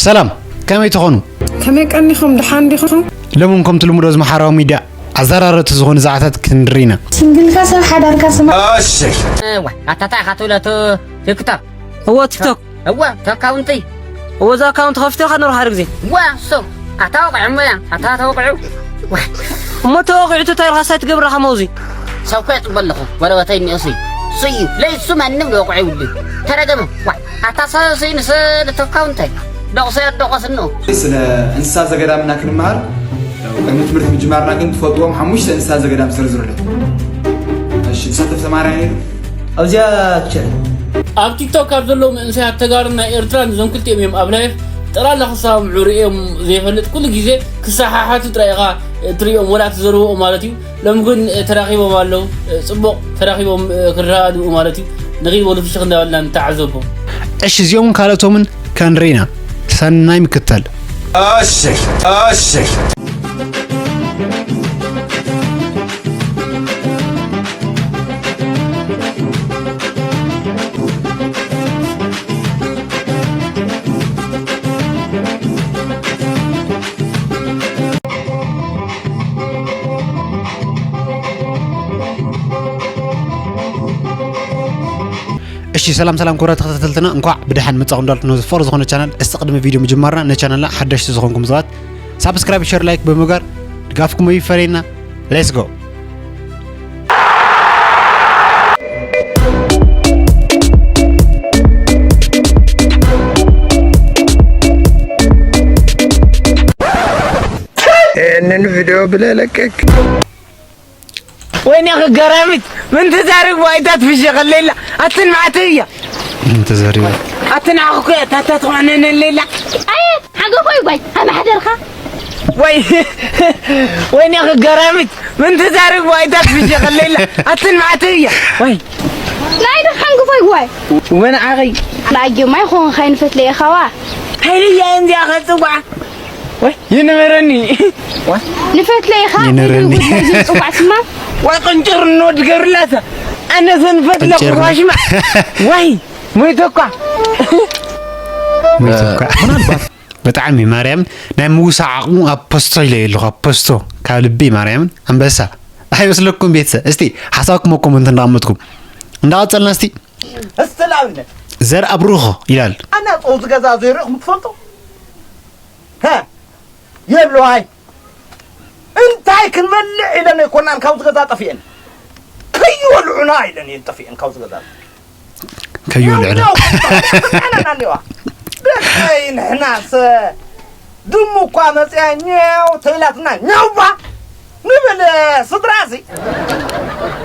ሰላም፣ ከመይ ትኾኑ? ከመይ ቀኒኹም? ደሓን ዲኹም? ሎምም ከምቲ ልሙዶ እዚ ማሕበራዊ ሚድያ ኣዘራረብቲ ዝኾኑ ዛዕባታት ክንርኢ ኢና። ሲንግልካ ሰብ ሓዳርካ ስማ። እዋ፣ ኣታ ታይ ኢኻ ትብሎ? ቱ ቲክቶክ? እዎ፣ ቲክቶክ። እዋ፣ ቱ ኣካውንቲ? እዎ፣ እዛ ኣካውንቲ ከፊተ ኢኻ ነሩ ሓደ ግዜ። እዋ፣ እሱ። ኣታ ወቕዑ እሞ እያ፣ ኣታ ተወቕዑ። ዋ። እሞ ተወቒዑ እንታይ ኢልካ ሳይ ትገብር ኢኻ መውዚ? ሰብ እኮ የጥበ ኣለኹ፣ ጎረበተይ እኒኦ እሱ እዩ። እሱ እዩ። ለይሱ ማንም ወቕዑ ይብሉ። ተረገመ። ዋ፣ ኣታ ሰብ እሱ እዩ፣ ንስ ንቱ ኣካውንተይ። ደቑሰ የደቑስ እንኡ። ስለ እንስሳ ዘገዳምና ክንመሃር፣ ቅድሚ ትምህርቲ ምጅማርና ግን ትፈልጥዎም ሓሙሽተ እንስሳ ዘገዳም ዘርዝሩለይ። እሺ፣ ተሳተፍ ተማራይ። ኣብዚኣ ክቸር። ኣብ ቲክቶክ ካብ ዘለዉ መንእሰያት ተጋሩን ናይ ኤርትራን እዞም ክልቲኦም እዮም ኣብ ላይፍ ጠቕላላ ክሰማምዑ ርእዮም ዘይፈልጥ፣ ኩሉ ግዜ ክሰሓሓቱ ጥራይ ኢኻ እትርእዮም፣ ወላ ትዘርብኦም ማለት እዩ። ሎሚ ግን ተራኺቦም ኣለዉ፣ ጽቡቕ ተራኺቦም ክረኣድኡ ማለት እዩ። ንኺድ በሉ ፍሽኽ እንዳበልና ንተዓዘቦም። እሺ፣ እዚኦምን ካልኦቶምን ከንርኢ ኢና። ሰናይ ምክትታል። እሺ፣ እሺ። እሺ፣ ሰላም ሰላም ክቡራት ተኸታተልትና፣ እንኳዕ ብደሓን መጻኹም እንዳልኩ ነዚ ፍቕሪ ዝኾነ ቻናል፣ እስቲ ቅድሚ ቪድዮ ምጅማርና ነቻናልና ሓደሽቲ ዝኾንኩም ሰባት ሳብስክራይብ፣ ሸር፣ ላይክ ብምግባር ድጋፍኩም ይፈለየና። ሌትስ ጎ። ይህንን ቪዲዮ ብለህ ለቀቅ። ወይኔ ገራሚት፣ ምን ተዛሪብ ዋይታት ፍሸኸለላ። ኣትን ማዕተያ። ምን ተዛሪብ? ኣትን ኣኹ እኮ ታታት ዋነነለላ። ኣየ ሓገፎይ ጓይ ኣማሕደርካ። ወይ፣ ወይኔ ገራሚት፣ ምን ተዛሪብ ዋይታት ፍሸኸለላ። ኣትን ማዕተያ። ወይ። ናይ ደሓን ግፎይ ጓይ። ወን ዓኸይ። ላጊ ማይ ኾን ኸይንፈትለ ኢኻዋ። ሃይልያ እንዚያ ኸጽዋ። ወይ፣ ይንበረኒ። ንፈትለ ኢኻ። ይንበረኒ። ጽዋዕ ስማ። ወይ፣ ቅንጭር እንወድ ገርላታ። ኣነ ዘንፈትለ ቅንጭር። ቁራሽማ። ወይ፣ ሞይተኳ። ሞይተኳ። ምናልባት ብጣዕሚ ማርያምን ናይ ምውሳዕ ዓቕሙ ኣብ ፖስቶ ኢለ ኣለኹ፣ ኣብ ፖስቶ። ካብ ልቢ ማርያምን ኣንበሳ። ኣይመስለኩም ቤተሰብ? እስቲ ሓሳብኩም ኣብ ኮመንት እንዳቐመጥኩም። እንዳቐጸልና እስቲ። እስቲ ንኣብነት። ዘር ኣብርሆ ይላል። ኣና ጸውቲ ገዛ ዘይርኢኹም ትፈልጡ? ሀ? የለዋይ። እንታይ ክንበልዕ ኢለን ኣይኮናን ካብዚ ገዛ ጠፊኤን። ከይበልዑና ኢለን እየን ጠፊኤን ካብዚ ገዛ። ከይበልዑና። ኛው፣ ኛው፣ ኛው፣ ኛው፣ ኛው። ደቀይ ንሕናስ ድሙ እኳ መፅያ ኛው ተይላትና ኛውባ ንብል ስድራ እዚ።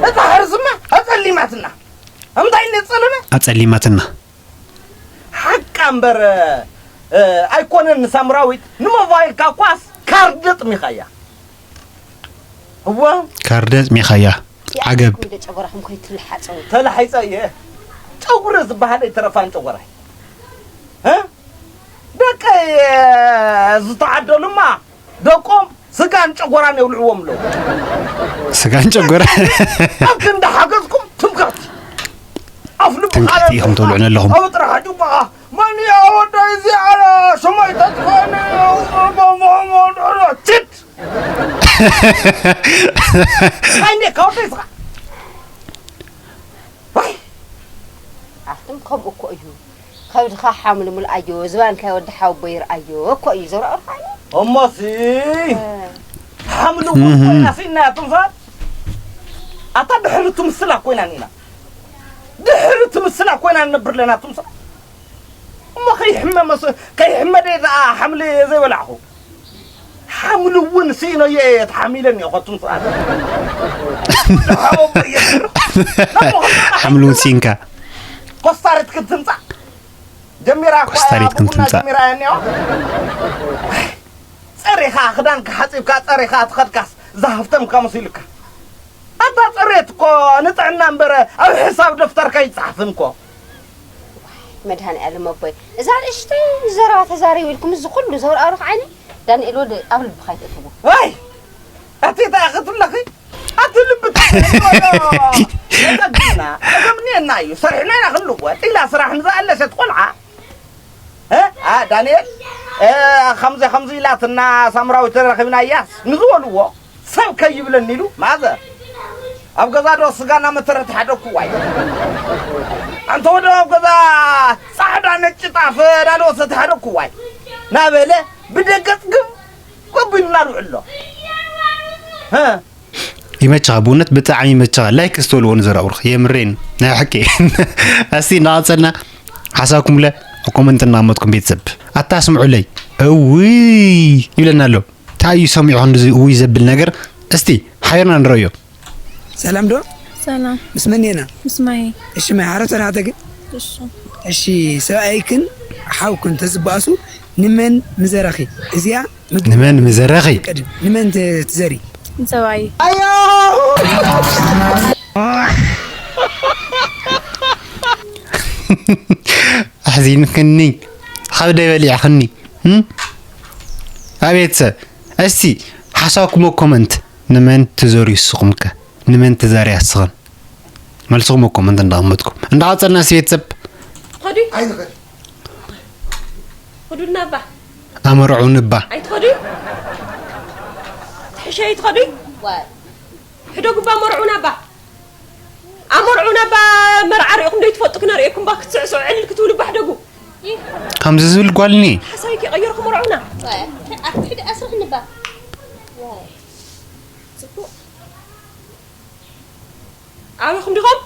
እታ ሕርስማ ኣፀሊማትና። እንታይ ነፀለመ? ኣፀሊማትና። ሓቃ እምበር፣ እ፣ ኣይኮነን ንሳምራዊት፣ ንሞባይልካ እኳስ ካርድ ጥሚኻያ። እወ። ካርድ ጥሚኻያ። ዓገብ። ጨጎራኹም ከይትልሓጸው። ተላሒጸ እየ። ጨጉሪ ዝበሃል ኣይተረፋን ጨጎራይ። እ? ደቀይ ዝተዓደሉማ ደቆም ስጋን ጨጎራን የብልዕዎም ኣለዉ። ስጋን ጨጎራን። ኣብ ክንዲ ሓገዝኩም ትምክሕቲ። ኣፍ ልቢ ትምክሕቲ ኢኹም ተብልዑ ኣለኹም። ኣብ ጥራሕ ጅባኻ። መን እዩ ኣወዳይ እዚ ኣለ? ሽሞይ ተጥፋእኒ። ችድ። ኣይኔ ካውተይ ስኻ። ዋይ። ኣቱም ከምኡ እኮ እዩ። ከብድኻ ሓምልሙል ኣዮ፣ ዝባንካ ወዲ ሓወቦ ይርኣዮ እኮ እዩ ዘውራ ኦርፋኒ። እሞሲ፣ እ። ሓምልሙል እህ። ኮይና ሲና እያ ትንፋር። ኣታ ድሕሪ ትምስላ ኮይና ኒና። ድሕሪ ትምስላ ኮይና ንነብር ኣለና ትምስላ። እሞ ከይሕመ መስ-፣ ከይሕመደ ደኣ ሓምሊ ዘይበላዕኹ። ሓምሊ እውን ስኢኖ እየ ተሓሚለኒ እኮ ትምስላ። ሓምሊ እውን ሲንካ። ኮስታሪት ክትምጻእ። ጀሚራ እኮ ኮስታሪት እያ፣ ቡና ክትምጻእ። ጀሚራ እያ እኒኦ። ጸሪኻ፣ ክዳንካ ሓጺብካ፣ ጸሪኻ ትኸድካስ፣ ዝሃፍተምካ መሲሉካ። ኣታ ጽሬት እኮ ንጥዕና እምበር፣ ኣብ ሕሳብ ደፍተርካ ኣይጸሓፍን እኮ። መድሃኔ ዓለም ኣቦይ፣ እዛ ንእሽተይ ዘረባ ተዛሪቡ ኢልኩም፣ እዚ ኩሉ ዘውርኣሩ ዓይኒ፣ ዳንኤል ወደ ኣብ ልብኻ ኣይትእትዎ። ዋይ! ኣቲ እንታይ ክትብለኺ? ኣቲ ልቢ ተሰሚዑ ኣሎ። የጸግምና፣ የጸግምና እዩ። ሰሪሕና ኢና ክንልወጥ ኢላ ስራሕ ንዝኣለሸት ቆልዓ። እ? ኣ፣ ዳንኤል፣ እ፣ ከምዚ ከምዚ ኢላትና ሳምራዊት ተራኺብናያስ ንዝበልዎ ሰብ ከይብለኒ ኢሉ ማዘር ኣብ ገዛ ዶ ስጋ እናመተረ ተሓደኩ ዋይ። ኣንተ ወደ ኣብ ገዛ ጻዕዳ ነጭ ጣፍ እናለወሰ ተሓደኩ ዋይ እናበለ ብደገ ጽግብ ገቢሉና ልውዕሎ። እ። ይመችኻ፣ ብእውነት ብጣዕሚ ይመችኻ። ላይክ ዝተበልዎ ንዘራውርኽ የምሬን ናይ ሓቂ። እስቲ እናቐጸልና ሓሳብኩምለ ኮመንት እናቐመጥኩም ቤተሰብ ኣታ ስምዑለይ። እውይ ይብለና ኣሎ። እንታይ እዩ ሰሚዑ ክንድዚ እውይ ዘብል ነገር? እስቲ ሓቢርና ንረዮ። ሰላም ዶ? ሰላም። ምስ መን ኢና? ምስ ማሂ። እሺ ማሂ፣ ሓረቶ ናተ ግን? እሺ። እሺ፣ ሰብኣይክን ሓውክን ተዝባእሱ ንመን ምዘረኺ? እዚኣ ምግቢ ንመን ምዘረኺ? ቀድም፣ ንመን ት-፣ ትዘሪ? ንሰብኣይ። ኣሕዚንክኒ። ከብደይ በሊዕኽኒ። እም? ኣቤት ሰብ። እስቲ ሓሳብኩም ኮመንት ንመን ትዘርዩ ንስኹም ከ? ንመን ትዛርያ ንስኽን? መልስኹም ኮመንት እንዳቐመጥኩም። እንዳቐጸልና እስቲ ቤተሰብ። ትኸዱ? ኣይንኸድ። ኽዱልና እባ። ኣመርዑ ንባ። ኣይትኸዱ? ትሕሸዩ ትኸዱ? ዋይ። ሕደጉ እባ ኣመርዑና እባ። ኣመርዑና እባ መርዓ ሪእኹም ዶ ይትፈልጡ ክነርእየኩም እባ ክትስዕስዑ ዕልል ክትብሉ እባ ሕደጉ። ከምዚ ዝብል ጓል እኒ። ሓሳዊ ከይቐየርኩም መርዑና። ዋይ። ኣትሕድ ኣስርሕኒ እባ። ዋይ። ጽቡቕ። ኣበኹም ዲኹም?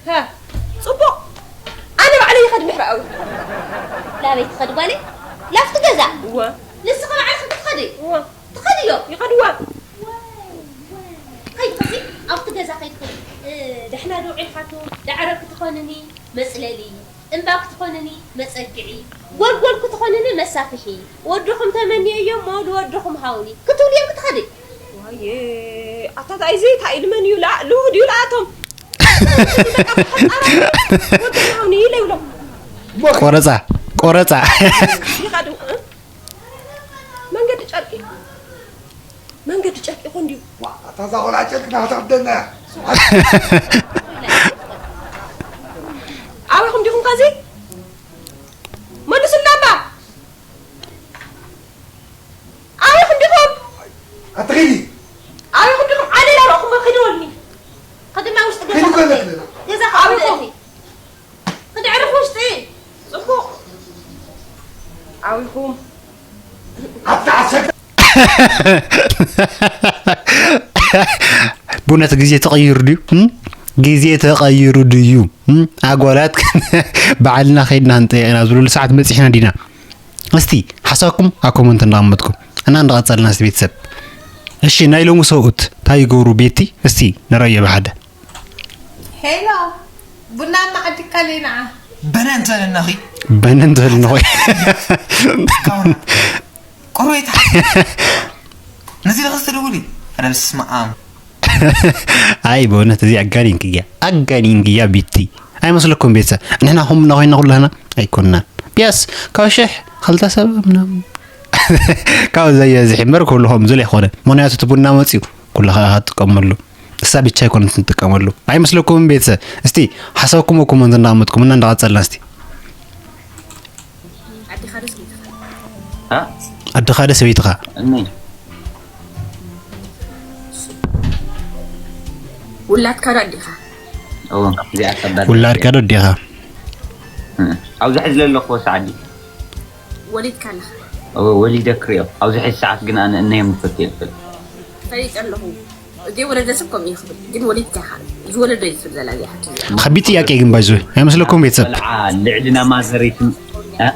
ሃ፣ ጽቡቕ። ኣነ ባዕለይ ይኸድ ድሕሪ ኣበይ። ላበይ ትኸዲ ጓለይ? ላፍቲ ገዛ። እወ። ንስኺ ባዕልኺ ክትኸዲ? እወ። ትኸድዮ? ይኸድዋ። ከይትኸሲ፣ ኣብቲ ገዛ ከይትኸዲ። እ፣ ደሕና ዶ ውዒልካቶ? ዳዕሮ ክትኾንኒ መጽለሊ። እምባ ክትኾንኒ መጸግዒ፣ ጎልጎል ክትኾንኒ መሳፍሒ፣ ወድኹም ተመንየዮ እሞ ንወድኹም ሃውኒ ክትብልዮም ክትኸዲ። ዋየ፣ ኣታ ታይ እዚ ታይ ኢሉ መን እዩ? ላ-፣ ልውህድ እዩ ለኣቶም። ወድኹም ሃውኒ ኢለ ይብሎም። ቆረፃ፣ ቆረፃ። ይኸዱ፣ እ? መንገዲ ጨርቂ፣ መንገዲ ጨርቂ ይኾን ድዩ? ዋ፣ ኣታ እዛ ቆልዓ ጨርቂ ናታ ክደና እያ። ኣበይኹም ዲኹም ከዚ? መልሱልና እባ። ኣበይኹም ዲኹም? ኣትኺዲ። ኣበይኹም ዲኹም? ዓሌላ ረኹም ኺዱ ወልኒ። ከድና ውሽጢ ገዛ ኺዱ ከለክለና። ገዛ ኣበይኹም? ኺዱ ዕረፍ ውሽጢ። ጽቡቕ። ኣበይኹም? ኣታ ዓሰብ። ብእውነት ግዜ ተቐይሩ ድዩ? እም? ግዜ ተቐይሩ ድዩ? እም? ኣጓላት ባዕልና ኸይድና ክንጠይቕ ኢና ዝብሉሉ ሰዓት በጺሕና ዲና? እስቲ ሓሳብኩም ኣብ ኮመንት እንዳቐመጥኩም እና እንዳቐጸልና እስቲ ቤተሰብ። እሺ፣ ናይ ሎሚ ሰብኡት እንታይ ይገብሩ ቤቲ? እስቲ ንረዮ ብሓደ። ሄሎ፣ ቡና መዓዲ ካሊና። በነ እንተልነኺ። በነ እንተልነኺ። ካውና። ቆርቤታ። ነዚ ለኸስ ትደውሊ? ኣነ በስመ ኣብ። ኣይ፣ በእውነት እዚ ኣጋኒንክያ። ኣጋኒንክያ ቤቲ። ኣይመስለኩም ቤተሰብ? ንሕና ኹምና ኮይና ኩላህና ኣይኮንናን። ቢያስ ካብ ሽሕ ክልተ ሰብ ምናምን። ካብ ዘየዝሒ እምበር ኩሉ ከምኡ ዝለ ኣይኮነን። ምኽንያቱ እቲ ቡና መፅዩ ኩሉ ከዓ ትጥቀመሉ። እሳ ብቻ ኣይኮነትን ትጥቀመሉ። ኣይመስለኩምን ቤተሰብ? እስቲ ሓሳብኩም ኮመንት እንዳቐመጥኩም እና እንዳቐጸልና እስቲ። ኣዴኻ ዶ ሰበይትኻ? እ? ኣዴኻ ዶ ሰበይትኻ? እነይ። ውላድካ ዶ ኣዴኻ? እዎ፣ እዚኣ ከባድ። ውላድካ ዶ ኣዴኻ? እ፣ ኣብዚ ሕዚ ዘለኹዎ ሰዓት ድዩ? ወሊድካ ኣለኻ? እዎ፣ ወሊደ ክሪኦ። ኣብዚ ሕዚ ሰዓት ግን ኣነ እነዮም ክፈትዮ ይኽእል። ፈሊጠ ኣለኹ። ዘይወለደ ሰብ ከምኡ እዩ ክብል። ግን ወሊድካ ኢኻ። ዝወለደ እዩ ዝብል ዘላ እዚኣ ሕቶ እዚኣ። ከቢድ ጥያቄ ግን ባይዞ። ኣይመስለኩም ቤተሰብ? ቆልዓ ልዕልና ማዘር ይትም-፣ እ?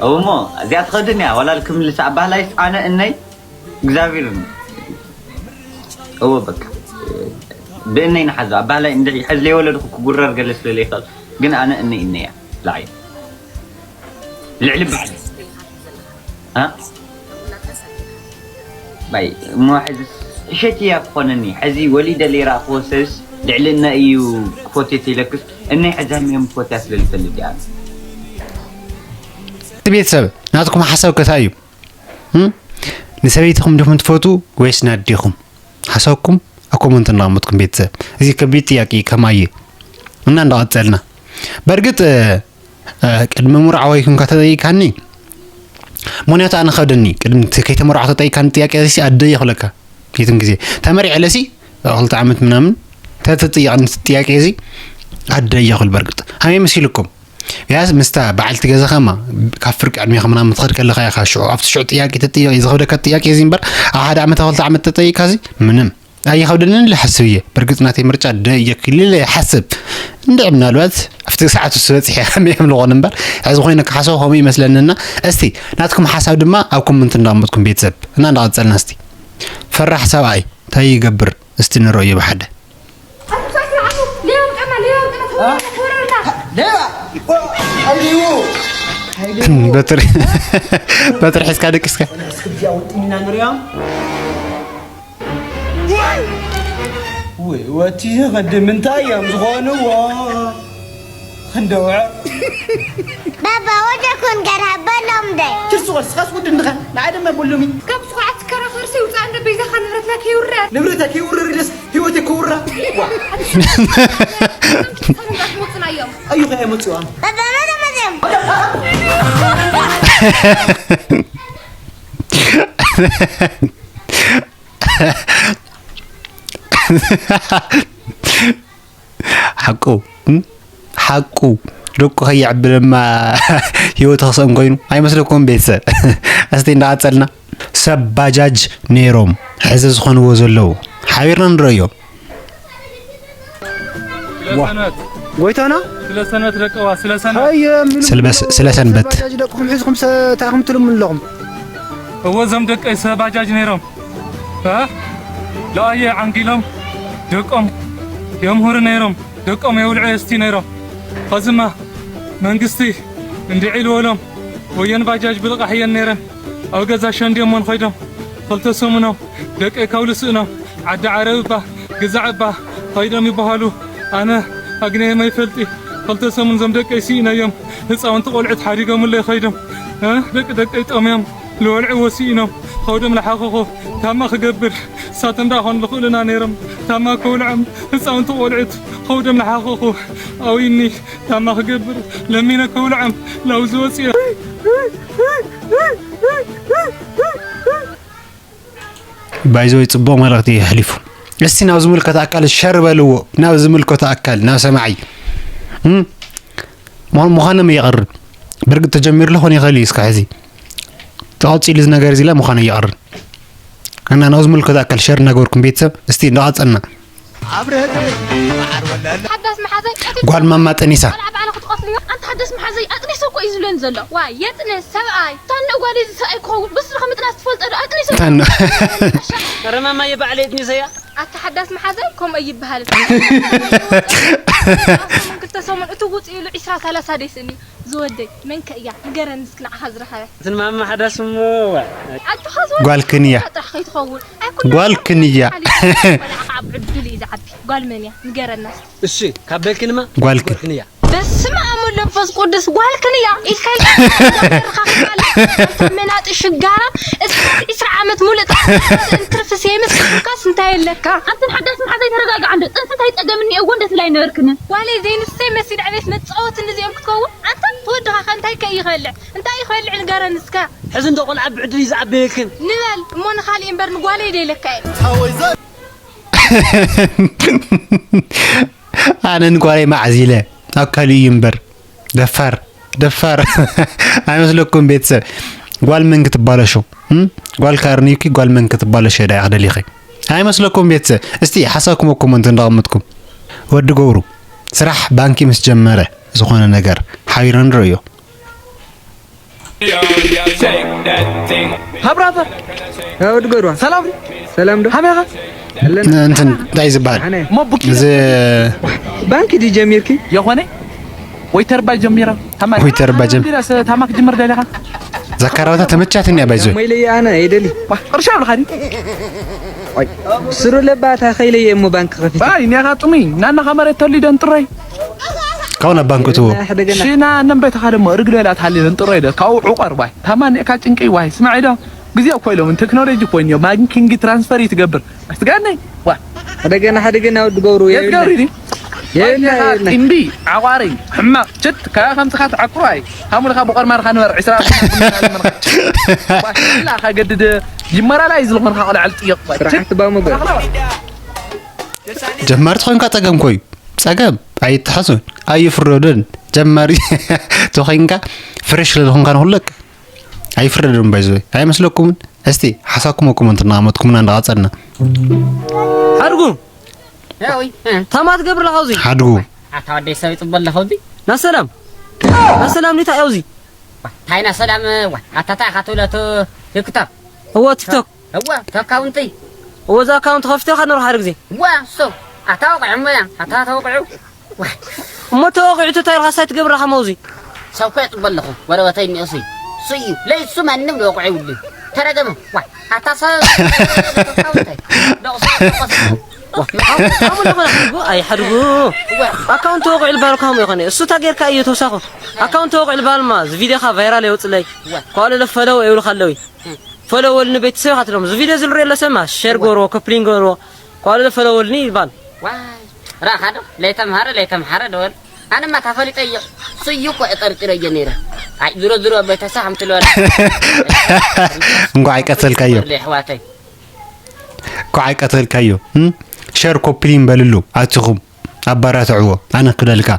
እሞ፣ እዚኣ ትኸድን እያ። ዋላ ክምልሳ ኣባህላይስ ኣነ እነይ እግዚኣብሔር እዎ በቃ ብእነይ ንሓዞ ኣባህላይ እንድዒ ሕዚ ለይወለድኩ ክጉረር ገለ ስለ ለይኽእል ግን ኣነ እነይ እነያ ላዓይ ልዕሊ ባዕሊ እ ባይ እሞ ሕዚ እሸት እያ ክኾነኒ ሕዚ ወሊደ ለይረኣኽዎ ሰብስ ልዕሊ እነ እዩ ክፎትዮ ተይለክስ እነይ ሕዚ ህምዮም ክፎትያ ስለ ልፈልጥ እያ። ቤተሰብ ናትኩም ሓሳብ ከታይ እዩ? እም? ንሰበይትኹም ዲኹም ትፈትዉ ወይስ ናዲኹም? ሓሳብኩም ኣብ ኮመንት እናቐመጥኩም ቤተሰብ። እዚ ከቢድ ጥያቄ ከማየ እና እንዳቐጸልና። በርግጥ፣ እ፣ እ፣ ቅድሚ ምርዓወይ ክንካ ተጠይቃኒ፣ ምኽንያቱ ኣነ ከብደኒ፣ ቅድሚ እቲ ከይተመርዓኹ ተጠይቃኒ ጥያቄ እዚ ኣደ እየ ክብለካ። የትን ግዜ ተመሪዐለሲ ክልተ ዓመት ምናምን ተተጥየቐኒ ጥያቄ እዚ ኣደ እየ ክብል። በርግጥ ሃመይ መሲልኩም ያስ ምስታ በዓልቲ ገዛኻ ማ ካብ ፍርቂ ዕድሜኻ ምናምን ትኸድ ከለኻ ኢኻ ሽዑ ኣብቲ ሽዑ ጥያቄ ተጥየቕ እዩ ዝኸብደካ ጥያቄ እዚ እምበር ኣብ ሓደ ዓመት ክልተ ዓመት ተጠይቃ እዚ ምንም ኣይኸብደንን ኢለ ሓስብ እየ። በርግጽ ናተይ ምርጫ ደ እየ ክብል ኢለ ይሓስብ። እንድዒ ምናልባት ኣብቲ ሰዓቱ ስበጽሕ እየ ከመይ እዮም ዝኾን እምበር፣ ሕዚ ኮይነ ክሓስቦ ከምኡ ይመስለንና። እስቲ ናትኩም ሓሳብ ድማ ኣብ ኮመንት እንዳቐመጥኩም ቤተሰብ እና እንዳቐጸልና እስቲ። ፈራሕ ሰብኣይ እንታይ ይገብር? እስቲ ንርእዮ ብሓደ። በትሪ በትሪ ሒዝካ ደቂስካ። እስክዚኣ ውጥሚና ንሪኦም። ወይ ወቲ ኸዲ ምንታይ እዮም ዝኾንዎ? ክንደውዐ። ባባ ወደኩን ገርሃ በሎም ደይ። ትርሱ ኸስኻስ ውድ እንድኻ ንዓይ ድማ በሉሚ። ካብ ስኹዓት ከራኸርሲ ውፃእ እንደ በይዛኻ ንብረትና ከይውረር። ንብረታ ከይውረር ደስ ህይወት ከውራ። ዋ። ኣዩ ከያ መጽዋ። ባባ መረ መረ። ሓቁ ሓቁ ደቁ ከየዕብለማ ህይወት ክሰም ኮይኑ ኣይመስለኩም ቤተሰብ። እስቲ እንዳቐጸልና ሰብ ባጃጅ ነይሮም ሕዚ ዝኾንዎ ዘለዉ ሓቢርና ንረዮ። ጎይታና ስለ ሰንበት ደቀዋ ስለ ሰንበት ስለ ሰንበት ባጃጅ ደቅኹም ሒዝኩም ተኣኹም ትልሙ ኣለኹም። እዎ እዞም ደቀይ ሰብ ባጃጅ ነይሮም እ ለኣየ ዓንጊሎም ደቆም የምህሩ ነይሮም ደቆም የውልዑ የስቲ ነይሮም። ኸዝማ መንግስቲ እንድዒ ኢልወሎም ወየን ባጃጅ ብልቓሕ እየን ነይረን ኣብ ገዛ ሸንድዮሞን ኸይዶም ኸልተ ሰሙኖም ደቀይ ካብ ልስእኖም ዓዲ ዓረብ እባ ግዛዕ እባ ኸይዶም ይበሃሉ። ኣነ ኣግነዮም ኣይፈልጢ። ኸልተ ሰሙን ዞም ደቀይ ስኢነዮም ህፃውንቲ ቆልዑት ሓዲጎምለይ ኸይዶም እ ደቂ ደቀይ ጠምዮም ልወልዕዎ ስኢኖም ኸውዶም ለሓኸኹ ታማ ክገብር እሳቶም ደኣ ኾን ልኽእሉና ነይሮም ታማ ከውልዖም ህፃውንቲ ቆልዑት ኸውዶም ለሓኸኹ ኣውይኒ ታማ ክገብር ለሚነ ከውልዖም ላው ዝወፅዮ ባይዘወይ ጽቡቕ መልእኽቲ እዩ ኣሕሊፉ። እስቲ ናብ ዝምልከቶ ኣካል ሸር በልዎ ናብ ዝምልከቶ ኣካል ናብ ሰማዒ እም፣ ምዃ- ምዃኖም የቕርብ። በርግጥ ተጀሚሩ ኣሎ ኾን ይኽእል እዩ እስካብ ሕዚ ተቐጺሉ እዚ ነገር እዚ ላ ምዃኖ የቕርብ። እና ናብ ዝምልከቶ ኣካል ሸር እናገበርኩም ቤተሰብ እስቲ እንዳቐጸልና ሓዳስ መሓዘይ ቀትል ጓል ማማ ጠኒሳ። ቆልዓ ባዕላ ክትቀትልዮ ኣንታ ሓዳስ መሓዘይ ኣጥኒሱ እኮ እዩ ዝብለኒ ዘሎ። ዋይ የጥንስ ሰብኣይ። ታን ጓል እዚ ሰብኣይ ክኸውን ብስርኺ ምጥናስ ትፈልጦ ዶ ኣጥኒሱ። ታን። ኧረ ማማየ ባዕለይ ኣጥኒሰያ። ኣታ ሓዳስ መሓዘይ ከምኡ ኣይበሃልን። ክልተ ሰሙን እቲ ውፅእ ኢሉ ዒስራ ሰላሳ ደይስእን እዩ ዝወደይ። መን ከ እያ ንገረኒ እስኪ ንዓኻ ዝረኸበ። እንትን ማማ ሓዳስ እሞ ዋ። ኣጆኻ ዝወደይ ጓልክን እያ። ጥራሕ ከይትኸውን። ኣይኩን ጓልክን እያ። ቆልዓ ካብ ዕድል እዩ ዝዓቢ። ጓል መን እያ ንገረና እስኪ። እሺ ካብ በልክንማ ጓልክን። ጓልክን እያ። በስመ ኣብ ወወልድ ወመንፈስ ቅዱስ ጓልክን እያ። ኢልካ መናጢ ሽጋራ እስካብ ዒስራ ዓመት ሙሉእ ትርፊ ሴምስ ዱካስ እንታይ ኣለካ? ኣንትን ሓዳስ መሓዘይ ተረጋግዓ እንዶ። ጥንሲ እንታይ ጸገም እኒኦዎ እንዶ ትብላይ ነበርክን? ጓለይ ዘይንሰይ መሲል ዕቤት መጻወቲ እንድዚኦም ክትከውን? ኣንታ ትወድኻ ከ እንታይ ከ ይኸልዕ? እንታይ ይኸልዕ ንገረን እስከ? ሕዚ እንዶ ቆልዓ ብዕድል እዩ ዝዓበየክን። ንበል እሞ ንኻልእ እምበር ንጓለይ ደይለካ እየ። ኣነ ንጓለይ ማዕዝ ኢለ ኣብ ካልእ እዩ እምበር። ደፋር፣ ደፋር። ኣይመስለኩም ቤተሰብ? ጓል መን ክትባለሾ? እም? ጓል ካርኒኪ ጓል መን ክትባለሾ ዳ ኢኺ ደሊኺ? ኣይመስለኩም ቤተሰብ? እስቲ ሓሳብኩም ኣብ ኮመንት እንዳቐመጥኩም። ወዲ ገብሩ፣ ስራሕ ባንኪ ምስ ጀመረ ዝኾነ ነገር ሓቢርና ንርእዮ። ሃ ብራዘር፣ ያ ወዲ ገብሩ። ሰላም ድዩ? ሰላም ዶ? ከመይ ኢኻ? ኣለና። እንትን እንታይ ዝበሃል? ኣነ። እሞ ቡኪ እዚ ባንኪ ድዩ ጀሚርኪ? የኾነ ወይተር ባይ ጀሚራ። ታማ ወይተር ባይ ጀም- ቢራስ ታማ ክጅምር ደሊኻ? ዘካራውታ ተመቻትኒ እያ ባይዞ። ሞይለየ ኣነ የደሊ። ዋ፣ ቅርሺ ኣብልኻ ድዩ? ኣይ፣ ስሩ ለባታ ከይለየ እሞ ባንክ ከፊት። ባይ፣ ኒኻ ጥሙይ፣ ናና ኸመረ ተሊደን ጥራይ። ካብኡ ናብ ባንክ እትዎ። ሕደገና። ሽና እነም ቤትኻ ደሞ ርግለ ኢላ ትሃልለን ጥራይ ዶ? ካብኡ ዕቆር ባይ። ታማ ኒእካ ጭንቂ ዋይ። ስማዕ ኢዶ፣ ግዜ እኮ ኢሎምን ቴክኖሎጂ እኮ እኒኦ። ባንኪንግ ትራንስፈር እዩ ትገብር። ኣስትጋነይ፣ ዋ። ሕደገና፣ ሕደገና ወዲ ገብሩ፣ የት የብልና። ገብሩ ድዩ? የና፣ የና። እምቢ፣ ዓቋሪ፣ ሕማቕ፣ ችት፣ ከኣ ከምዚ ኻትዓኩር ኣይ። ሃሙልኻ ብቆርማርኻ ንበር፣ ዕስራ ላኻ ገድድ፣ ይመራላ እዩ ዝልኾንካ ቆልዓ ልጥየቕ፣ ባይ። ስራሕ ችት። ትባሙ ገር። ጀማሪ ተኾይንካ ጸገም ኮዩ። ጸገም ኣይተሓሱን፣ ኣይፍረዱን። ጀማሪ ተኾይንካ ፍሬሽ ስለ ዝኾንካ ንኹለቅ ኣይፍረዱን ባይዘወይ። ኣይመስለኩምን? እስቲ ሓሳኩም እኩም እንትናመጥኩምና እንዳቐጸልና። ሓድጉ! ያዊ፣ እ። ታማ ትገብር ኣለኻ ኣብዚ? ሓድጉ። ኣታ ወደይ ሰብ ይጽበል ኣለኻ ኣብዚ? ናሰላም! ናሰላም ኒታ ያውዚ? ታይ ናሰላም፣ ዋ፣ ኣታ ታይ ኢኻ ትብሎ፣ ቶ ቲክቶክ? እዎ፣ ቲክቶክ። እዎ፣ ቶ ኣካውንተይ። እዎ፣ እዛ ኣካውንት ከፊትካ ንርሓ ሓደ ግዜ። ዋ፣ እሱ። ኣታ ወቕዑ እሞ እያ፣ ኣታ ተወቕዑ። ዋ። እሞ ተወቒዑ ታይ ኢልካ ሳይ ትገብር ኣለኻ መውዚ? ሰብ እኮ የጽበል ኣለኹ፣ ወረበተይ እኒኦ እሱይ። እሱ እዩ፣ ለይሱ ማንም ልወቕዑ ይብሉ። ተረገመ። ዋ፣ ኣታ ሰብ፣ ቶ ኣካውንተይ። ደቑሱ፣ ደቑሱ። ዋ፣ ኣሙ፣ ኣሙ፣ ኣሙ፣ ኣይ፣ ሓድጉ። ዋ። ኣካውንት ተወቒዑ ልባል ካሙ ይኾነ። እሱ ታ ጌርካ እዩ ተውሳኹ። ኣካውንት ተወቒዑ ልባልማ፣ እዚ ቪዲዮኻ ቫይራል የውጽለይ። ዋ። ኳሉ ለፈለው የብልካ ኣለዊ። ፈለወልኒ ቤተሰብ ኢኻ ትብሎም። እዚ ቪድዮ እዚ ዝሪኦ ዘሎ ሰብ ማ ሼር ገርዎ፣ ኮፕሊን ገርዎ። ኳሉ ፈለወልኒ ይባል። ዋይ፣ ራኻ ዶ? ለይተምሃረ፣ ለይተምሃረ ዶ በል። ኣነማ ተፈሊጠ እየ። ስዩ እኮ እጠርጥረ እየ ነይረ። ኣይ፣ ዝሮ ዝሮ ቤተሰብ ከም ትልበል። እንኳዕ ኣይቀተልካዮ። ኣሕዋተይ። እንኳዕ ኣይቀተልካዮ። እም? ሼር ኮፕሊን በልሉ፣ ኣትኹም። ኣባራትዕዎ። ኣነ ክደልካ።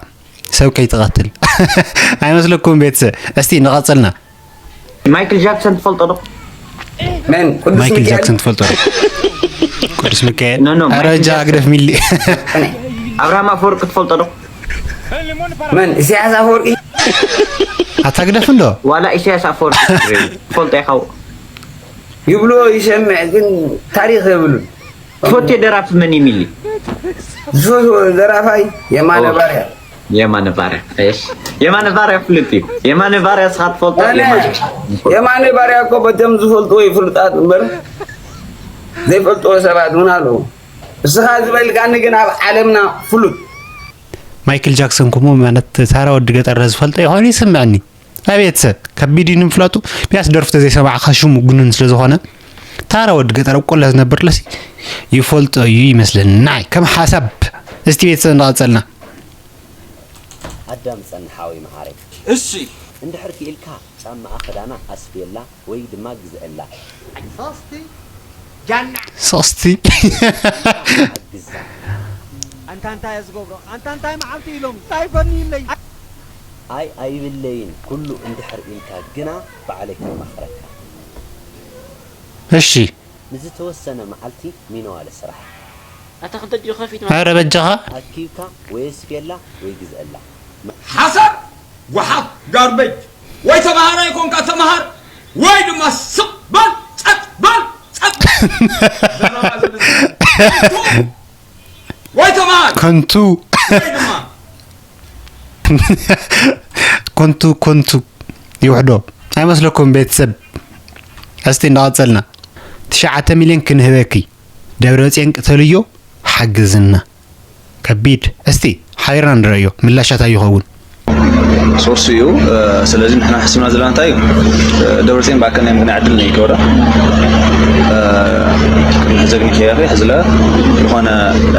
ሰብ ከይትቐትል። ኣይመስለኩም ቤተሰብ? እስቲ ንቐጽልና። ማይክል ጃክሰን ትፈልጦ ዶ? መን? ቅዱስ ማይክል ሚካኤል? ጃክሰን ትፈልጦ ዶ? ቅዱስ ሚካኤል? ኖ፣ ኖ፣ ኣረ ማይክል ጃ ጃክሰን። ግደፍ ሚሊ። ኣብርሃም ኣፈወርቂ ትፈልጦ ዶ? መን? ኢሳያስ ኣፈወርቂ? ኣታ ግደፍ እንዶ። ዋላ ኢሳያስ ኣፈወርቂ ትፈልጦ ኢኻ? ይብሎ ይሰምዕ፣ ግን ታሪኽ የብሉን። ትፈትዮ ደራፊ መን እዩ ሚሊ? ዝፈትዎ ደራፋይ የማነ ኦ። ባርያ። የማነ ባርያ። እሺ። የማነ ባርያ ፍሉጥ እዩ። የማነ ባርያ እስኻ ትፈልጦ? ኣነ የማነ። የማነ ባርያ እኮ በቶም ዝፈልጥዎ እዩ ፍሉጣት እምበር ዘይፈልጥዎ ሰባት እውን ኣለዉ። እስኻ ዝበልካኒ ግን ኣብ ዓለምና ፍሉጥ። ማይክል ጃክሰን ኮሞ ማለት ታራ ወዲ ገጠር ዝፈልጦ ይኾን ይስምዐኒ። ኣቤት ሰብ ከቢድ እዩ ንምፍላጡ። ቢያስ ደርፉ ተዘይሰማዕካ ሽሙ ግኑን ስለ ዝኾነ ታራ ወዲ ገጠር ኣብ ቆላ ዝነብር ለሲ ይፈልጦ እዩ ይመስለኒ። ንዓይ ከም ሓሳብ። እስቲ ቤተሰብ እንዳቐጸልና። ኣዳም ጸንሓዊ መዓረይ። እሺ። እንድሕር ክኢልካ ጫማኣ ክዳና ኣስፍየላ ወይ ድማ ግዝአላ። ሶስቲ ጃና። ሶስቲ። ግዛ። ኣንታ እንታይ እየ ዝገብሮ? ኣንታ እንታይ መዓልቲ ኢሎም? እንታይ ፈንይለይ? ኣይ ኣይብለይን፣ ኩሉ እንድሕር ኢልካ ግና ባዕለይ ከማኽረካ። እሺ። ንዝተወሰነ መዓልቲ ሚነዋለ ስራሕ። ኣታ ክንተ ድዩ ከፊት? ኣረ በጃኻ። ኣኪብካ ወይ እስፍየላ ወይ ግዝአላ። ሓሳብ ጓሓፍ ጋርቤጅ። ወይ ተማሃራይ ኮንካ ተማሃር፣ ወይ ድማ ስቕ በል፣ ጸጥ በል፣ ጸጥ። ዘረባ ዝብል። ወይ ተማሃር። ከንቱ። ወይ ድማ ኮንቱ፣ ኮንቱ ይውሕዶ። ኣይመስለኩም ቤተሰብ? እስቲ እንዳቐጸልና። ትሽዓተ ሚልዮን ክንህበኪ። ደብረጽዮን ቅተልዮ፣ ሓግዝና። ከቢድ። እስቲ ሓቢርና ንረእዮ፣ ምላሻ እንታይ ይኸውን? ሶርሱ እዩ። እ፣ ስለዚ ንሕና ሓሲብና ዘለና እንታይ እዩ? እ፣ ደብረጽዮን ብኣካ ናይ ምግናይ ዕድል ነው ይገብራ። እ፣ ቅድሚ ሕዚ ግን ከያኺ ሕዝለ ዝኾነ፣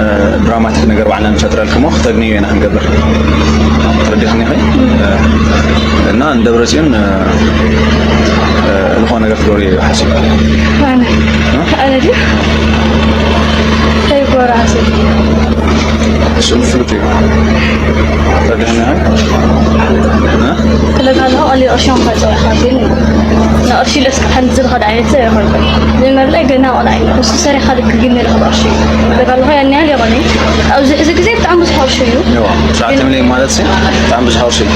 እ፣ ድራማቲክ ነገር ባዕልና ንፈጥረልክሞ ክተግንዮ ኢና ክንገብር። ተረዲኽኒ ኸ? እ፣ እና ንደብረጽዮን፣ እ፣ እ፣ ዝኾነ ነገር ክገብር እዩ ሓሲቡ። ኣነ፣ እ? ኣነ ድዩ? እንታይ ይገብር ሓሲቡ? እሱ ፍሉጥ እዩ። ተረዲኽኒ ኸ? እ? ክለካ ኣለኹ፣ ቀሊል ቅርሺ እዮም ከይፀወኻ፣ ግን ንቅርሺ ኢለስ ሓንቲ ዝልኸድ ዓይነት ሰብ ኣይኮንኩን። ዝመብላዕ ገና ቆልዓ እዩ። እሱ ሰሪኻ ልክ ግን ንልኸድ ቅርሺ እዩ። ክለካ ኣለኹ፣ ያን ያህል ይኾን እዩ። ኣብዚ ሕዚ ግዜ ብጣዕሚ ብዙሕ ቅርሺ እዩ። እዋ፣ ትሽዓተ ግን ሚልዮን ማለት ሲ ብጣዕሚ ብዙሕ ቅርሺ እዩ።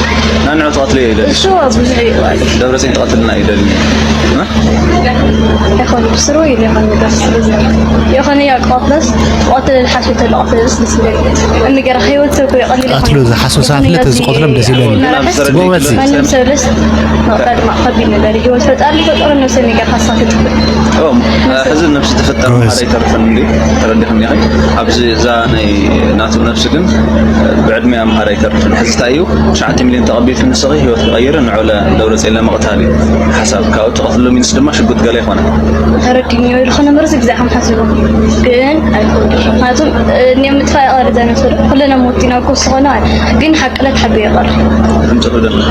ናንዑ ትቐትልዮ ይደሊ። እሱ ብዙሕ እዩ። ደብረጽዮን ትቐትልና ይደሊ። እ? ኣይኮን፣ ብስሩ ኢሉ ይኾን ነገር ስለዚ። ይኾን እያ፣ ቀትለስ፣ ቀትል ሓስብ ተሎ ቀትልስ ደስ ይብል። እንገራ ህይወት ሰብ እኮ ይቐልል ይኾን። ቀትሉ ዝሓስቡ ሰባት ይኾን እያ፣ ለተዝቆትሎም ደስ ይብለኒ። መራሒ ጎበዝ። ማንም ሰብ ለስ፣ መቐድማ ከቢድ ነገር እዩ። ህይወት ፈጣሪ ፈጠረ ነብሰ ነገር ሓሳብ ትጥፍእ። ሕዚ ነብሲ ተፈጠር መሃር ኣይተርፍን እንዲ ተረዲኽኒ ኢኺ። ኣብዚ እዛ ናይ ናቱ ነብሲ ግን ብዕድመ መሃር ኣይተርፍን። ሕዚ እንታይ እዩ ትሽዓተ ሚልዮን ተቐቢልኪ ንስኺ ህይወት ክቐይር ንዑ ለደብረፅዮን ለመቕታል እዩ ሓሳብ ካብኡ ተቐትሎ ሚልስ ድማ ሽጉጥ ገለ ይኾነ። ተረዲኒ ወይ ዝኾነ መርዚ ብዛዕባ ሓሲቦ ግን ኣይኮን ምክንያቱም እኒኦም ምጥፋእ ይቐር ዘነስዶ ኩለና ሞቲና እኮ ዝኾነ ግን ሓቅለት ሓቢ ይቐር እንጥፍ ደና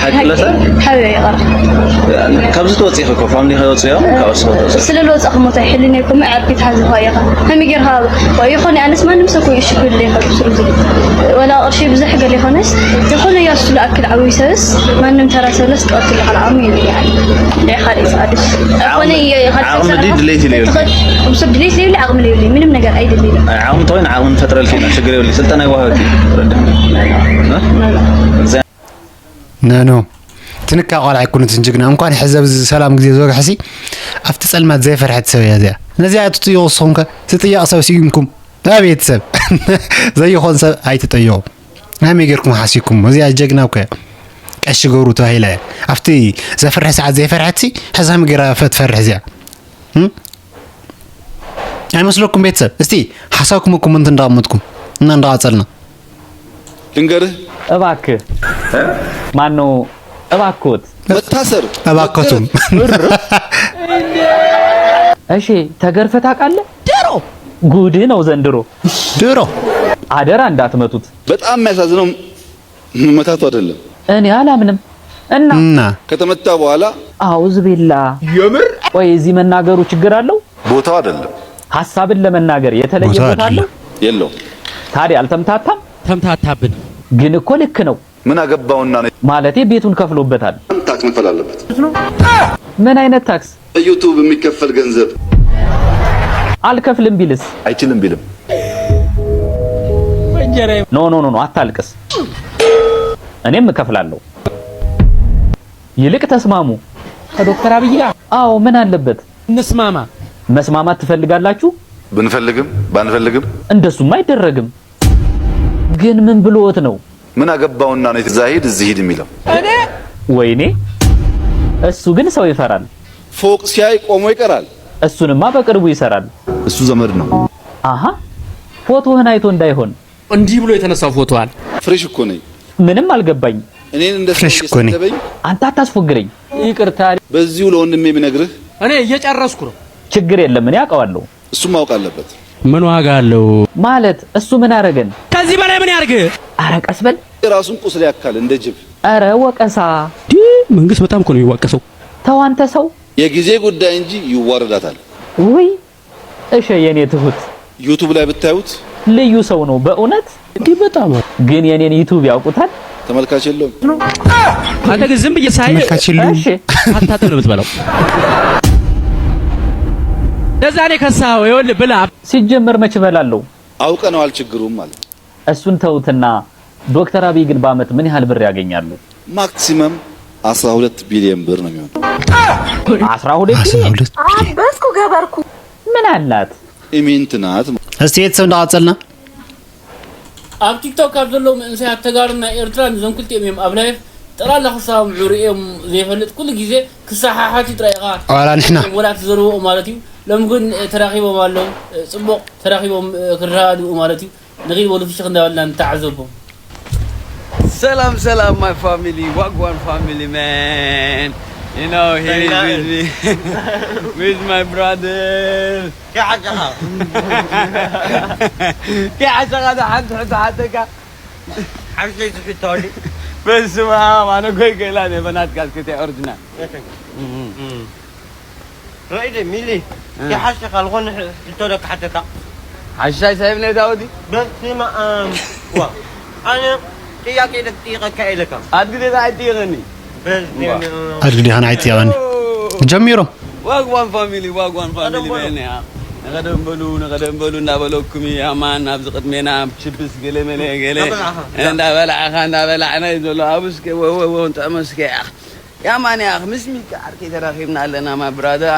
ሓቅለታ ሓቢ ይቐር ካብዚ ትወፅኢ እኮ ፋሚሊ ከይወፅኡ እዮም ካብ እሱ ክትወፅኡ ስለ ልወፃ ክሞት ኣይሕልን እኮ መዕርፊ ትሓዚ ኳ ኢኻ ከመይ ጌርካ ይኾነ ኣነስ ማንም ሰብ እኮ ይሽኩል ኢኻ ብስሩ ዝብል ወላ ቅርሺ ብዙሕ ገለ ይኾነስ ዝኾነ ያሱ ለኣክል ዓብዩ ሰብስ ማንም ተራ ሰብለስ ቀትል ይኽእል ዓቕሚ የብሉ ይዓል እንታይ ካልእ ይፍዓል ዝኾነ ዓቕሚ ድዩ ድሌት ኢለ ይብል ሰብ ድሌት ዘይብሉ ዓቕሚ ዘይብሉ ምንም ነገር ኣይደልዩ ዓቕሚ ተወይን ዓቕሚ ንፈጥረልኪ ኢና ሽግር የብሉ ስልጠና ይዋሃበኪ ነኖ ትንካ ቆልዓ ኣይኮነትን ጅግና እንኳን ሕዚ ኣብዚ ሰላም ግዜ ዝወግሐሲ ኣብቲ ፀልማት ዘይፈርሐት ሰብ እያ እዚኣ ነዚኣ ትጥይቑ ንስኹም ከ ትጥያቕ ሰብ ስኢንኩም ኣቤት ሰብ ዘይኾን ሰብ ኣይትጠይቑ ከመይ ጌርኩም ሓሲብኩሞ እዚኣ ጀግና እኮ እያ ቀሺ ገብሩ ተባሂላ እያ ኣብቲ ዘፍርሕ ሰዓት ዘይፈርሐትሲ ሕዚ ከመይ ጌራ ትፈርሕ እዚኣ ኣይመስለኩም ቤተሰብ እስቲ ሓሳብኩም ኮመንት እንዳቐመጥኩም እና እንዳቐፀልና ልንገርህ እባክህ ማነው እባክዎት መታሰር እባክዎትም እሺ ተገርፈህ ታውቃለህ ድሮ ጉድህ ነው ዘንድሮ ድሮ አደራ እንዳትመቱት በጣም የሚያሳዝነው መመታቱ አይደለም እኔ አላምንም እና እና ከተመታ በኋላ አውዝ ቢላ የምር ቆይ እዚህ መናገሩ ችግር አለው ቦታው አይደለም ሐሳብን ለመናገር የተለየ ቦታ አለው የለው ታዲያ አልተምታታም ተምታታብን ግን እኮ ልክ ነው ምን አገባውና ነው ማለቴ ቤቱን ከፍሎበታል ታክስ መክፈል አለበት ምን አይነት ታክስ በዩቱብ የሚከፈል ገንዘብ አልከፍልም ቢልስ አይችልም ቢልም ኖ ኖ ኖ አታልቅስ እኔም እከፍላለሁ ይልቅ ተስማሙ ከዶክተር አብይ ጋር አዎ ምን አለበት እንስማማ መስማማት ትፈልጋላችሁ ብንፈልግም ባንፈልግም እንደሱም አይደረግም ግን ምን ብሎት ነው ምን አገባውና ነው እዛ ሂድ እዚህ ሂድ የሚለው ወይኔ እሱ ግን ሰው ይፈራል ፎቅ ሲያይ ቆሞ ይቀራል እሱንማ በቅርቡ ይሰራል እሱ ዘመድ ነው አሃ ፎቶህን አይቶ እንዳይሆን እንዲህ ብሎ የተነሳው ፎቶ አለ ፍሬሽ እኮ ነኝ ምንም አልገባኝ እኔን እንደ ፍሬሽ እኮ ነኝ አንተ አታስፎግረኝ ይቅርታ በዚሁ ለወንድሜ ብነግርህ እኔ እየጨረስኩ ነው ችግር የለም እኔ አውቀዋለሁ እሱ ማወቅ አለበት ምን ዋጋ አለው ማለት እሱ ምን አረገን ከዚህ በላይ ምን ያርግ አረ ቀስ በል የራሱን ቁስል ያካል እንደ ጅብ አረ ወቀሳ መንግስት በጣም እኮ ነው የሚዋቀሰው ተው አንተ ሰው የጊዜ ጉዳይ እንጂ ይዋረዳታል ውይ እሺ የኔ ትሁት ዩቱብ ላይ ብታዩት ልዩ ሰው ነው በእውነት እንዲህ በጣም ግን የኔን ዩቱብ ያውቁታል ተመልካች የለውም አንተ ግን ዝም ብዬ ሳይ ተመልካች የለውም እሺ አታጥብ ነው የምትበላው ለዛ ነው የከሳኸው ይኸውልህ ብላ ሲጀመር መች እበላለሁ አውቀነዋል ችግሩም ማለት እሱን ተውትና ዶክተር አብይ ግን በአመት ምን ያህል ብር ያገኛሉ? ማክሲመም አስራ ሁለት ቢሊዮን ብር ነው የሚሆነው። አስራ ሁለት ቢሊዮን አበስኩ ገበርኩ። ምን አላት? ኢሚንት ናት። እስቲ ቤተሰብ እንዳቀጸልና ኣብ ቲክቶክ ካብ ዘለዉ መንእሰያት ተጋሩን ናይ ኤርትራን እዞም ክልቲኦም እዮም ኣብ ላይፍ ጠቕላላ ክሰማምዑ ርእዮም ዘይፈልጥ ኩሉ ግዜ ክሰሓሓቱ ጥራይ ኢኻ ዋላ ንሕና ወላ ትዘርብኦ ማለት እዩ ሎም ግን ተራኺቦም ኣለዉ ጽቡቕ ተራኺቦም ክረዳድኡ ማለት እዩ ንኺድ በሉ ፍሽኽ እንዳበልና ንተዓዘቦም። ሰላም ሰላም my family ዋግዋን family man you know here is with me with my brother ከይሓሸኻ ከይሓሸኻ ዶ ሓንቲ ሕቶ ሓተካ ሓምሸይቲ ሕቶ ድዩ በስመ ኣብ ኣነ ጎይ ገላ እየ በናትካ እስኪ እንታይ ኦርጅናል ራኢደ ሚሊ ይሓሸ ካልኾነ ሕቶ ደካ ሓተካ ሓሻይ ሳይብ ናይ ዳውዲ በስመ ኣብ ዋ ኣነ ጥያቄ ደክ ጥይቀካ ኢለካ ኣድግዴታ ኣይጥይቀኒ ኣድግዴኻ ንዓይ ጥይቀኒ ጀሚሮም ዋግዋን ፋሚሊ ዋግዋን ፋሚሊ በልኒ ነቐደም በሉ ነቐደም በሉ እንዳበለኩም ያማን ኣብዚ ቅድሜና ችፕስ ገለ መለ ገለ እንዳበላዕኻ እንዳበላዕና እዩ ዘሎ ኣብስከ ወወወ ንጥዕመስከ ያማን ያኽ ምስ ሚኪ ዓርከይ ተራኺብና ኣለና my brother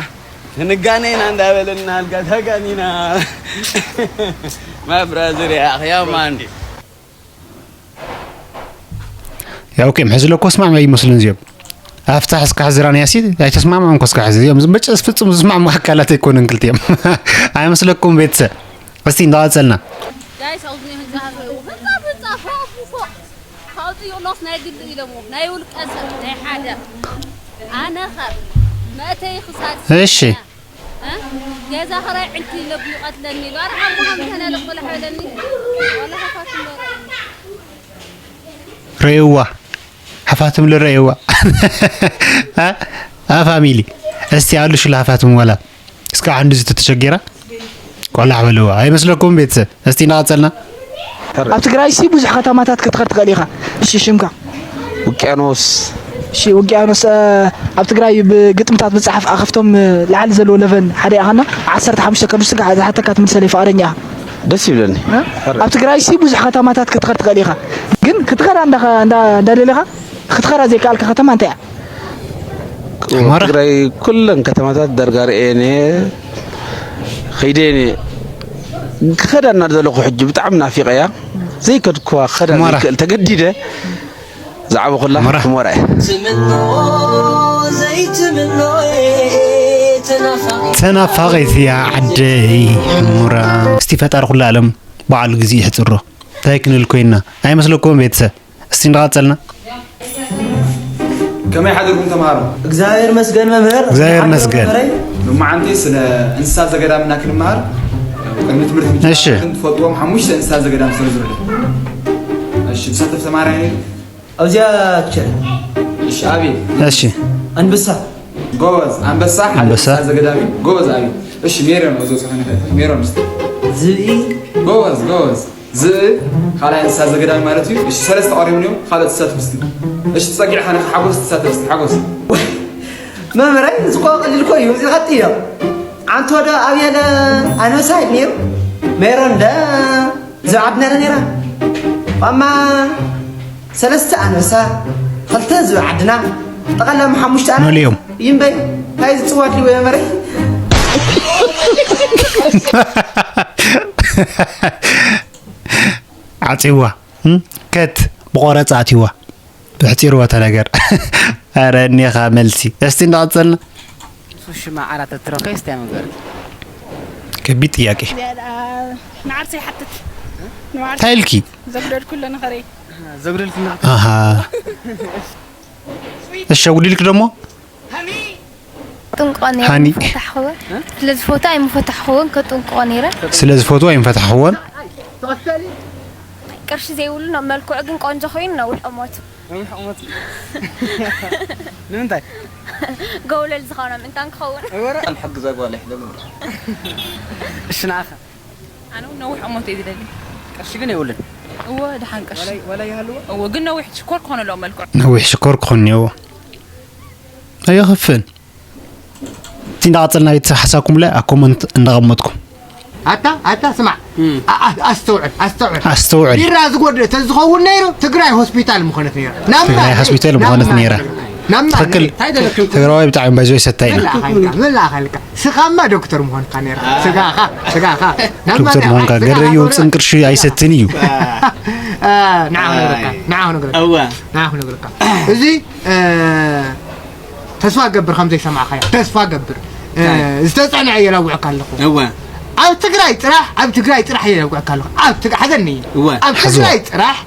ክንጋነ ኢና እንዳበለና ኣልጋ ተጋኒና my brother ያኽ ያማን ያው ኦኬ ሕዚ ለኮ ስማዕ ይመስልን እዚኦም ኣፍታሕ እስካዕ ዝራንያሲ ኣይተስማምዑን ኮ እስካዕ እዚ እዮም። በጨስ ፍጹም ዝስማሙ ኣካላት ኣይኮነን ክልቲኦም። ኣይመስለኩም ቤተሰብ? እስቲ እንዳቐጸልና። ጋይስ፣ ኣብዚ ናይ ህንጻ ህንጻ፣ ህንጻ፣ ፎቕ፣ ፎቕ። ካውጥዩ ሎስ ናይ ግሊ ኢሎሞ፣ ናይ ውልቀ ሰብ፣ ናይ ሓደ። ኣነ ኸ መእተይ ክሳድ እሺ። እ? ገዛ ኸራይ ዕልቲ ኢለቡ ይቐትለኒ ኢሉ። ኣረ ሓሙኻም ተናለ ቆልሕ በለኒ። ወላ ሓፋት እምበር። ረእይዋ። ሓፋትም ልረእይዋ። እ? እ ፋሚሊ። እስቲ ኣሉ ሽላ ሓፋትም ዋላ። እስከ ዓንዱ ዝተተሸጌራ። ቆላሕ በልዋ። ኣይመስለኩም ቤተሰብ? እስቲ እናቐጸልና። ኣብ ትግራይ ሲ ብዙሕ ከተማታት ክትኸድ ትኽእል ኢኻ። እሺ፣ ሽምካ? ውቅያኖስ። እሺ፣ ውቅያኖስ፣ እ፣ ኣብ ትግራይ ብግጥምታት ምጽሓፍ ካብቶም፣ እ፣ ላዕሊ ዘለዎ ለቨን ሓደ ኢኻና። ዓሰርተ ሓሙሽተ ከድሱ ዝሓተካ ትምልሰለይ ፍቓደኛ ኢኻ? ደስ ይብለኒ። እ? ኣብ ትግራይ ሲ ብዙሕ ከተማታት ክትኸድ ትኽእል ኢኻ። ግን ክትኸዳ እንዳ-፣ እንዳ-፣ እንዳደለኻ ክትኸዳ ዘይከኣልካ ከተማ እንታይ እያ? ኣብ ትግራይ ኩለን ከተማታት ዳርጋ ርእየን እየ፣ ኸይደን እየ። ክኸዳ እናደለኹ ሕጂ ብጣዕሚ ናፊቐያ። ዘይከድኩዋ ክኸዳ ዘይክእል ተገዲደ ዝዓበኹላ ሑመራ። ሑመራ እየ። ትምኖ ዘይትምኖ ተናፋቂ። ተናፋቒት እያ ዓደይ ሑመራ። እስቲ ፈጣሪ ኩሉ ዓለም ባዕሉ ግዜ ይሕጽሮ። እንታይ ክንብል ኮይና? ኣይመስለኩምን ቤተሰብ? እስቲ እንዳቐጸልና። ከመይ ሓደርኩም ተምሃሮ? እግዚኣብሔር መስገን መምህር። እግዚኣብሔር መስገን። መምህረይ። ሎማዓንቲ ስለ እንስሳ ዘገዳምና ክንመሃር ቅድሚ ትምህርቲ ምጅማር እሺ። ትፈልጥዎም ሓሙሽተ እንስሳ ዘገዳም ዘርዝሩለይ። እሺ፣ ተሳተፍ ተማሃራይ። ኣብዚኣ ክቸር። እሺ፣ ኣቤል። እሺ። ኣንበሳ። ጎበዝ፣ ኣንበሳ ሓደ ኣንበሳ። እንስሳ ዘገዳም እዩ። ጎበዝ፣ ኣቤል። እሺ፣ ሜሮን፣ እዚ ጽሑፍ ንኽእል። ሜሮን፣ እስቲ። ዝብኢ። ጎበዝ፣ ጎበዝ። ዝብኢ ካልኣይ እንስሳ ዘገዳም ማለት እዩ። እሺ፣ ሰለስተ ቀሪቦም እዮም። ካልኦት ተሳተፍ እስቲ። እሺ፣ ተጸጊዕካ ንኻ ሓጎስ ተሳተፍ እስቲ፣ ሓጎስ። መምህረይ፣ እዚ እኮ ቀሊል እኮ እዩ። እዚ ኸጥዮ። ዓንቶ ዶ ኣብየለ ኣንበሳ እዩ ነይሩ? ሜሮን ዶ ዝብኢ ዓድና ዶ ነይራ? ቋማ ሰለስተ ኣንበሳ፣ ኸልተ ዝብኢ ዓድና፣ ጠቐላም ሓሙሽተ ኣና መሊኦም። ይምበይ፣ እንታይ ዝጽዋት እዩ መምህረይ? ዓጺዋ፣ እም? ከት ብቆረጻ ኣቲዋ። ብሕጺርዎ እታ ነገር። ኣረ እኒኻ መልሲ። እስቲ እንዳቐጸልና። እሱ ሽማ ዓራት እትረኸ እስቲ መግበር። ከቢድ ጥያቄ። ንዓርሰ ይሓትት። ንዓርሰ እንታይ ኢልኪ? ዘጉደልኩ ኣለኒ ኸረይ። ዘጉደልኩ ኣለኒ። ኣሃ። እሺ፣ ኣጉዲልክ ደሞ? ጥንቆ ነይረ ሃኒ። ምፈታሕኽወ። ስለ ዝፈቱ ኣይምፈታሕኽወን፣ ከጥንቆ ነይረ። ስለ ዝፈቱ ኣይምፈታሕኽወን። ቅርሺ ዘይብሉ ነው፣ መልክዑ ግን ቆንጆ ኮይኑ ነዊሕ ቁመቱ። ነዊሕ ቁመቱ። ንምንታይ? ጎብለል ዝኾኖም እንታን ክኸውን። እወረ። ንሕግዛ ጓል ኣሕለሉ። እሺ፣ ንዓኻ? ኣነ እውን ነዊሕ ቁመት እየ ዝደሊ። ቅርሺ ግን የብሉን። እወ፣ ደሓን ቅርሺ። ዋላ፣ ዋላ ይሃልዎ? እወ፣ ግን ነዊሕ ሽኮር ክኾን ኣለዎ መልክዑ። ነዊሕ ሽኮር ክኾን እኒአዎ። ኣየኸፍእን። እቲ እንዳቐጸልና ቤተሰብ ሓሳብኩም ላይ ኣብ ኮመንት እንዳቐመጥኩም። ኣታ፣ ኣታ፣ ስማዕ። እም። ኣ-፣ ኣ-፣ ኣስተውዕል፣ ኣስተውዕል። ኣስተውዕል። ቢራ ዝጎደለ ተዝኸውን ነይሩ፣ ትግራይ ሆስፒታል ምኾነት ነይራ። ናብ ትግራይ ማል፣ ሆስፒታል ናብ ምኾነት ማል፣ ነይራ። ናብ ማል። ትኽክል። እንታይ ደለክ? ትግራዋይ ብጣዕሚ ባይዞ ይሰታይ ኢና። መላእኻ ኢልካ፣ መላእኻ ኢልካ። ስኻማ ዶክተር ምኾንካ ነይራ። ስጋኻ፣ ስጋኻ። ናብ ዶክተር ማል፣ ምኾንካ፣ ስጋኻ ገረዩ ዶክተር። ጽንቅርሺ ኣይሰትን እዩ። እ፣ ንዓ ክነግረካ፣ ኣይ። ንዓ ክነግረካ። እወ። ንዓ ክነግረካ። እዚ፣ እ፣ ተስፋ ገብር ከም ዘይሰማዕካዮ። ተስፋ ገብር። እ፣ እንታይ? ዝተጸንዐ የላውዕካ ኣለኹ። እወ። ኣብ ትግራይ ጥራሕ፣ ኣብ ትግራይ ጥራሕ የላውዕካ ኣለኹ። ኣብ ትግ-፣ ሓዘኒ። እወ። ኣብ ሓዝዋ። ትግራይ ጥራሕ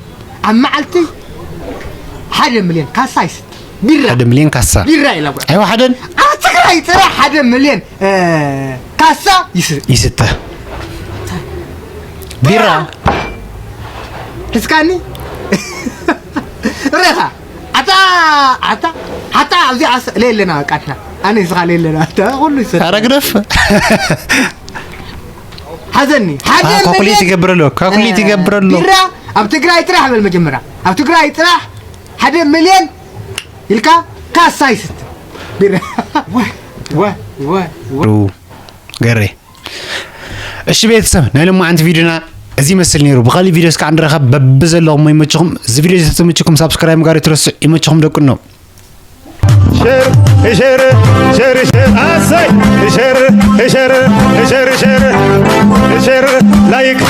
ኣብ መዓልቲ ሓደ ሚልዮን ካሳ ይስተ። ቢራ። ሓደ ሚልዮን ካሳ። ቢራ የላውዕ። ኣይወሓደን? ኣብ ትግራይ ጥራሕ ሓደ ሚልዮን፣ እ፣ ካሳ ይስ-፣ ይስተ። ቢራ። እስካኒ? ሬኻ። ኣታ፣ ኣታ፣ ኣታ፣ ኣብዚ ዓስ-፣ ሌለና፣ በቃ፣ ኣትና። ኣነ፣ እስኻ ሌለና፣ ኣታ፣ ኩሉ ይሰጥ። ኧረ ግደፍ። ሓዘኒ። ሓደ አ፣ ካልኩሌት ሚልዮን፣ ይገብር ኣሎ፣ ካልኩሌት እ፣ ይገብር ኣሎ። ቢራ፣ ኣብ ትግራይ ጥራሕ በል መጀመርያ። ኣብ ትግራይ ጥራሕ ሓደ ሚልዮን ኢልካ ካሳ ይስት። ቢራ። ወ፣ ወ፣ ወ፣ ወ። ሩ፣ ገሬ። እሺ ቤተሰብ፣ ናይ ሎማዓንቲ ቪዲዮና እዚ ይመስል ነይሩ። ብኻሊእ ቪዲዮ እስካዕ ንራኸብ። በብዘለኹም ይመችኹም። እዚ ቪዲዮ ተመችኩም ሳብስክራይብ ምግባር ኣይትረስዑ። ይመችኹም ደቂ ነው። ሸር፣ ሸር፣ ሸር፣ ሸር፣ ኣሰይ! ሸር፣ ሸር፣ ሸር፣ ሸር፣ ሸር፣ ላይክ።